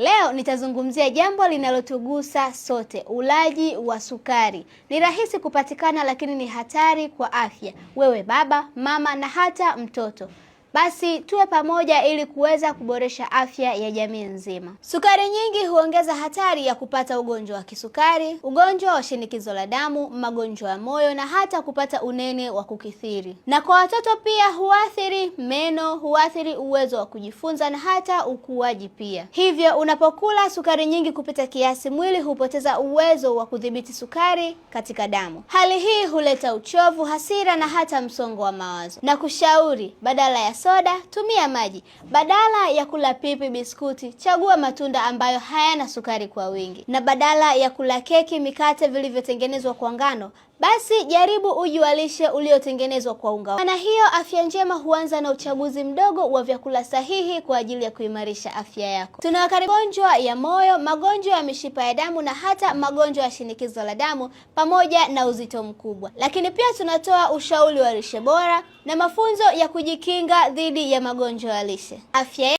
Leo nitazungumzia jambo linalotugusa sote, ulaji wa sukari. Ni rahisi kupatikana lakini ni hatari kwa afya, wewe baba, mama na hata mtoto. Basi tuwe pamoja ili kuweza kuboresha afya ya jamii nzima. Sukari nyingi huongeza hatari ya kupata ugonjwa wa kisukari, ugonjwa wa shinikizo la damu, magonjwa ya moyo na hata kupata unene wa kukithiri. Na kwa watoto pia huathiri meno, huathiri uwezo wa kujifunza na hata ukuaji pia. Hivyo unapokula sukari nyingi kupita kiasi, mwili hupoteza uwezo wa kudhibiti sukari katika damu. Hali hii huleta uchovu, hasira na hata msongo wa mawazo. Na kushauri badala ya soda, tumia maji. Badala ya kula pipi, biskuti, chagua matunda ambayo hayana sukari kwa wingi. Na badala ya kula keki, mikate vilivyotengenezwa kwa ngano, basi jaribu uji wa lishe uliotengenezwa kwa unga. Maana hiyo, afya njema huanza na uchaguzi mdogo wa vyakula sahihi kwa ajili ya kuimarisha afya yako. Tunawakaribisha magonjwa ya moyo, magonjwa ya mishipa ya damu na hata magonjwa ya shinikizo la damu pamoja na uzito mkubwa. Lakini pia tunatoa ushauri wa lishe bora na mafunzo ya kujikinga dhidi ya magonjwa ya lishe. Afya